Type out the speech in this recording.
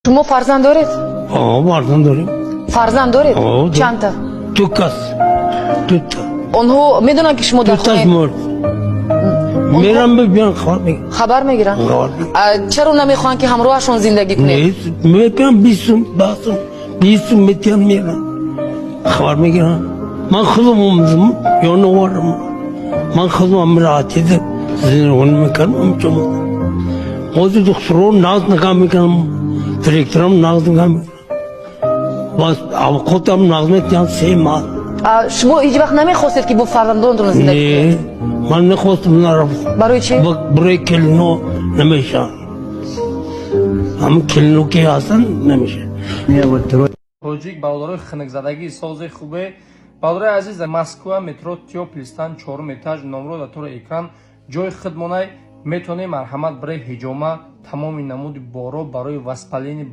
Шумо фарзанд доред? О, фарзанд дорем. Фарзанд доред? О, дорем. Чандта? Ду кас. Дута. Онҳо медонанд, ки шумо дар Дуташ хона мурд. Мерам, бибиён, хабар мегирам. Хабар мегиранд? Хабар мегирам. Чаро намехоҳанд, ки ҳамроҳашон зиндагӣ кунед? Нест, мепиям, 20 сум, 10 сум, 20 сум метиям, мерам. Хабар мегирам. Ман худам омадам, ё наварам. Ман худам раҳатида зиндагӣ мекардам, чун ҳозир духтуро нағз нигоҳ мекунам, директорам нағз нигоҳ мекунам. Бас авқотам нағз метиҳанд 3 моҳ. Шумо ҳеҷ вақт намехостед, ки бо фарзандонатон зиндагӣ кунед? Не, ман нахостам, нарафтам. Барои чӣ? Барои келино намешаванд. Ҳамин келино ки ҳастанд, намешаванд. Тоҷик бародарои хунукзадагии сози хубе. Бародарои азиз, Москва, метро Тёплый Стан, чорум этаж, номро дар тори экран, ҷои худмонай. Метавонем, марҳамат, барои ҳиҷома, тамоми намуди боро, барои воспаление.